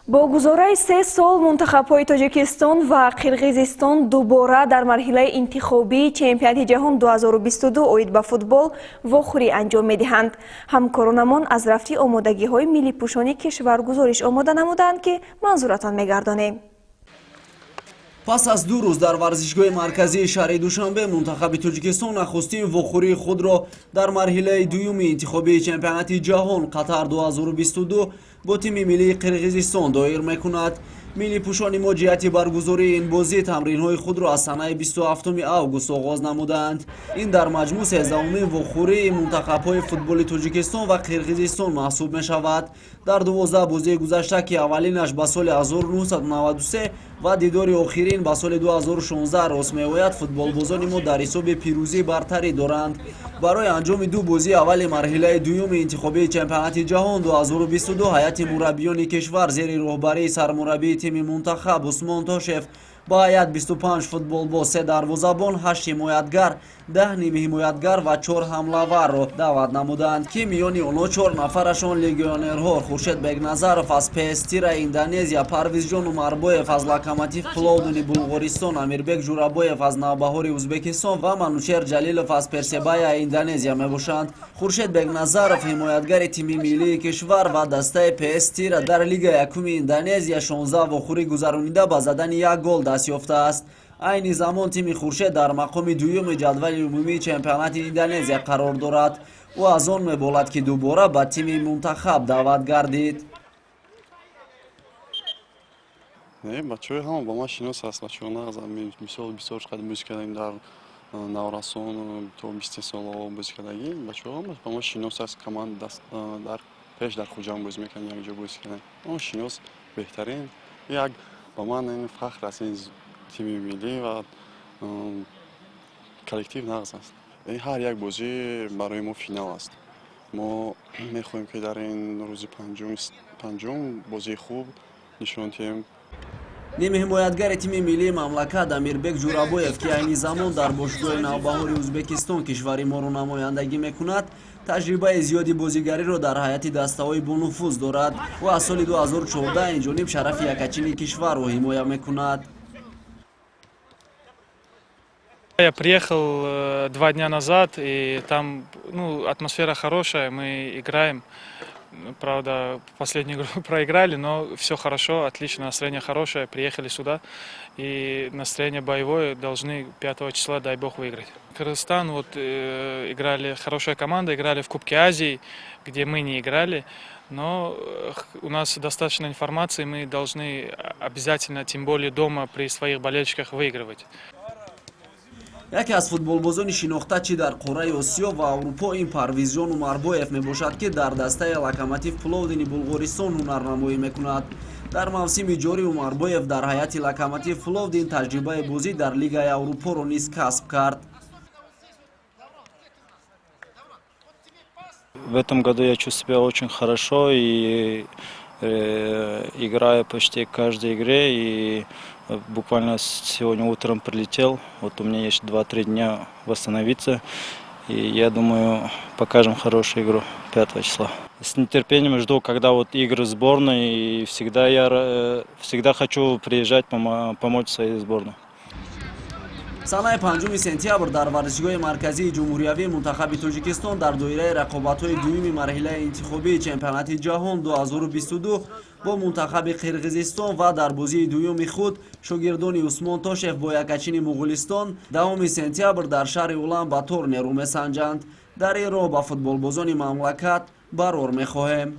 Бо гузораи 3 сол мунтахабҳои Тоҷикистон ва Қирғизистон дубора дар марҳилаи интихобии чемпионати ҷаҳон 2022 оид ба футбол вохӯрӣ анҷом медиҳанд. Ҳамкоронамон аз рафти омодагиҳои миллипӯшони кишвар гузориш омода намуданд, ки манзуратон мегардонем. Пас аз 2 рӯз дар варзишгоҳи марказии шаҳри Душанбе мунтахаби Тоҷикистон нахустин вохӯрии худро дар марҳилаи дуюми интихобии чемпионати ҷаҳон Қатар 2022 бо тими миллии Қирғизистон доир мекунад. Миллипӯшони мо ҷиҳати баргузории ин бозӣ тамринҳои худро аз санаи 27 август оғоз намуданд. Ин дар маҷмӯъ 13-умин вохӯрии мунтахабҳои футболи Тоҷикистон ва Қирғизистон маҳсуб мешавад. Дар 12 бозии гузашта, ки аввалинаш ба соли 1993 ва дидори охирин ба соли 2016 рост меояд, футболбозони мо дар ҳисоби пирӯзӣ бартарӣ доранд. Барои анҷоми ду бозии аввали марҳилаи дуюми интихобии чемпионати ҷаҳон 2022 ҳайати мураббиёни кишвар зери роҳбарии сармураббии тими мунтахаб Усмон Тошев ба ҳайат 25 футболбоз, се дарвозабон, ҳашт ҳимоятгар, 10 нимҳимоятгар ва чор ҳамлаварро даъват намуданд, ки миёни онҳо чор нафарашон легионерҳо: Хуршед Бегназаров аз ПС Тира Индонезия, Парвизҷон Умарбоев аз Локомотив Пловдини Булғористон, Амирбек Журабоев аз Навбаҳори Ӯзбекистон ва Манучер Ҷалилов аз Персебая Индонезия мебошанд. Хуршед Бегназаров, ҳимоятгари тими миллии кишвар ва дастаи ПС Тира, дар Лигаи якуми Индонезия 16 вохӯрӣ гузаронида, ба задани як гол даст ёфтааст. Айни замон тими Хуршед дар мақоми дуюми ҷадвали умумии чемпионати Индонезия қарор дорад. Ӯ аз он меболад, ки дубора ба тими мунтахаб даъват гардид. Не, бачаҳои ҳама ба ман шинос аст. Бачаҳо нағз, мисол, бисёр қадр бозӣ кардем, дар наврасон то 23 солаҳо бозӣ кардагӣ. Бачаҳо ҳама ба ман шинос аст. Команда дар пеш дар Хуҷанд бозӣ мекардем, якҷо бозӣ кардем. Он шинос беҳтарин, як ба ман ин фахр аст. Ин тими миллӣ ва коллектив нағз аст. Ҳар як бозӣ барои мо финал аст. Мо мехоҳем, ки дар ин рӯзи панҷум бозии хуб нишон диҳем. Нимҳимоятгари тими миллии мамлакат Амирбек Ҷурабоев, ки айни замон дар бошгоҳи Навбаҳори Ӯзбекистон кишвари моро намояндагӣ мекунад, таҷрибаи зиёди бозигариро дар ҳайати дастаҳои бонуфуз дорад. Ӯ аз соли 2014 инҷониб шарафи якачини кишварро ҳимоя мекунад. Я приехал 2 дня назад, и там, ну, атмосфера хорошая, мы играем. Правда, последнюю игру проиграли, но все хорошо, отлично, настроение хорошее. Приехали сюда, и настроение боевое, должны 5 числа, дай бог, выиграть. Кыргызстан, вот, играли, хорошая команда, играли в Кубке Азии, где мы не играли. Но у нас достаточно информации, мы должны обязательно, тем более дома при своих болельщиках, выигрывать. Яке аз футболбозони шинохта чӣ дар қораи Осиё ва Аврупо ин Парвизҷон Умарбоев мебошад, ки дар дастаи Локомотив Пловдини Булғористон ҳунарнамоӣ мекунад. Дар мавсими ҷорӣ Умарбоев дар ҳайати Локомотив Пловдин таҷрибаи бозӣ дар Лигаи Аврупоро низ касб кард. В этом году я чувствую себя очень хорошо и играю почти в каждой игре. И буквально сегодня утром прилетел. Вот у меня есть 2-3 дня восстановиться. И я думаю, покажем хорошую игру 5 числа. С нетерпением жду, когда вот игры сборной, и всегда я всегда хочу приезжать, помочь своей сборной. Санаи 5 сентябр дар варзишгоҳи марказии ҷумҳуриявии мунтахаби Тоҷикистон дар доираи рақобатҳои дуюми марҳилаи интихобии чемпионати ҷаҳон 2022 бо мунтахаби Қирғизистон ва дар бозии дуюми худ шогирдони Усмон Тошев бо якачини Муғулистон 10 сентябр дар шаҳри Улан Батор нерӯ месанҷанд. Дар ин роҳ ба футболбозони мамлакат барор мехоҳем.